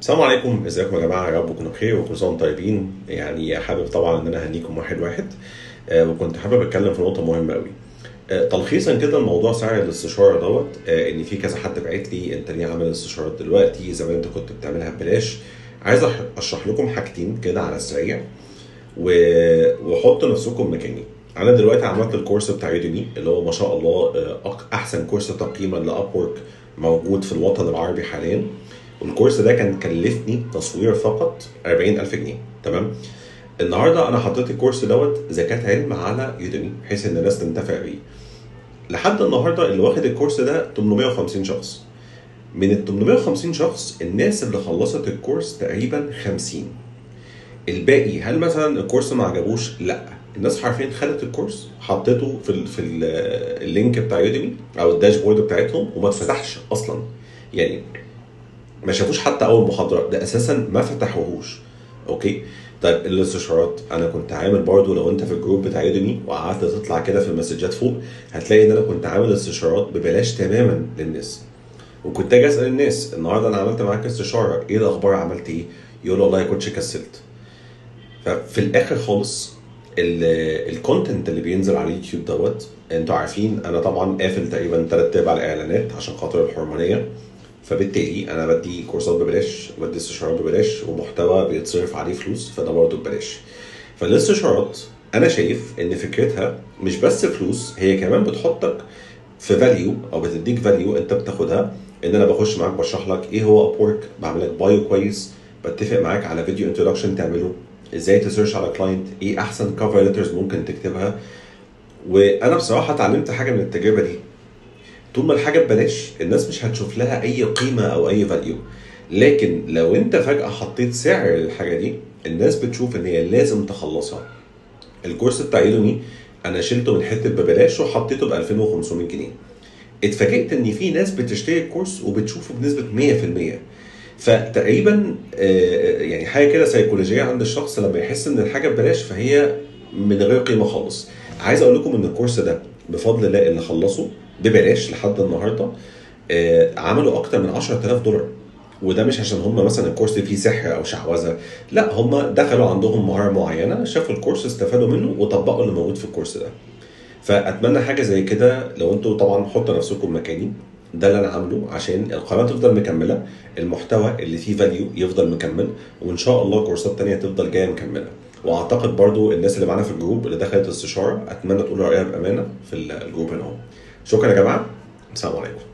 السلام عليكم، ازيكم يا جماعه؟ يا رب تكونوا بخير وكل سنة وانتم طيبين. يعني حابب طبعا ان انا اهنيكم واحد واحد، وكنت حابب اتكلم في نقطة مهمة قوي. تلخيصا كده الموضوع سعر الاستشارة دوت، ان في كذا حد بعت لي انت ليه عامل استشارات دلوقتي، زمان انت كنت بتعملها ببلاش. عايز اشرح لكم حاجتين كده على السريع وحطوا نفسكم مكاني. انا دلوقتي عملت الكورس بتاع Udemy اللي هو ما شاء الله احسن كورس تقييما ل Upwork موجود في الوطن العربي حاليا. والكورس ده كان كلفني تصوير فقط 40000 جنيه، تمام؟ النهارده انا حطيت الكورس دوت زكاة علم على Udemy بحيث ان الناس تنتفع بيه. لحد النهارده اللي واخد الكورس ده 850 شخص. من ال 850 شخص الناس اللي خلصت الكورس تقريبا 50. الباقي هل مثلا الكورس ما عجبوش؟ لا، الناس حرفيا خدت الكورس حطيته في ال link بتاع Udemy او ال dashboard بتاعتهم وما اتفتحش اصلا، يعني ما شافوش حتى اول محاضرة، ده اساسا ما فتحوهوش. okay، طيب الاستشارات انا كنت عامل برضو، لو انت في ال group بتاع Udemy وقعدت تطلع كده في المسجات فوق هتلاقي ان انا كنت عامل استشارات ببلاش تماما للناس، وكنت اجي اسال الناس النهارده انا عملت معاك استشاره، ايه الاخبار، عملت ايه؟ يقولوا والله يا coach كسلت. ففي الاخر خالص ال content اللي بينزل على اليوتيوب دوت، انتوا عارفين انا طبعا قافل تقريبا 3/4 الاعلانات عشان خاطر الحرمانيه، فبالتالي انا بدي كورسات ببلاش، بدي استشارات ببلاش، ومحتوى بيتصرف عليه فلوس فده برضه ببلاش. فالاستشارات انا شايف ان فكرتها مش بس فلوس، هي كمان بتحطك في value او بتديك value انت بتاخدها، ان انا بخش معاك بشرح لك ايه هو Upwork، بعمل لك bio كويس، بتفق معاك على video introduction تعمله، ازاي ت search على client، ايه احسن cover letters ممكن تكتبها. وانا بصراحة اتعلمت حاجة من التجربة دي، طول ما الحاجة ببلاش الناس مش هتشوف لها اي قيمة او اي value، لكن لو انت فجاة حطيت سعر للحاجة دي الناس بتشوف ان هي لازم تخلصها. الكورس بتاع Udemy انا شلته من حتة ببلاش وحطيته ب 2500 جنيه. اتفاجئت ان في ناس بتشتري الكورس وبتشوفه بنسبة 100%. فتقريبا يعني حاجة كده سيكولوجية عند الشخص لما يحس ان الحاجة ببلاش فهي من غير قيمة خالص. عايز اقول لكم ان الكورس ده بفضل الله اللي خلصه ببلاش لحد النهارده عملوا اكتر من $10,000، وده مش عشان هم مثلا الكورس فيه سحر او شعوذه، لا، هم دخلوا عندهم مهارة معينة، شافوا الكورس استفادوا منه وطبقوا اللي موجود في الكورس ده. فاتمنى حاجة زي كده، لو انتوا طبعا حطوا نفسكم مكاني، ده اللي انا عامله عشان القناة تفضل مكملة، المحتوى اللي فيه value يفضل مكمل، وان شاء الله كورسات تانية تفضل جاية مكملة. واعتقد برضو الناس اللي معانا في ال group اللي دخلت استشاره اتمنى تقول رايها بامانه في ال group هنا اهو. شكرا يا جماعة، السلام عليكم.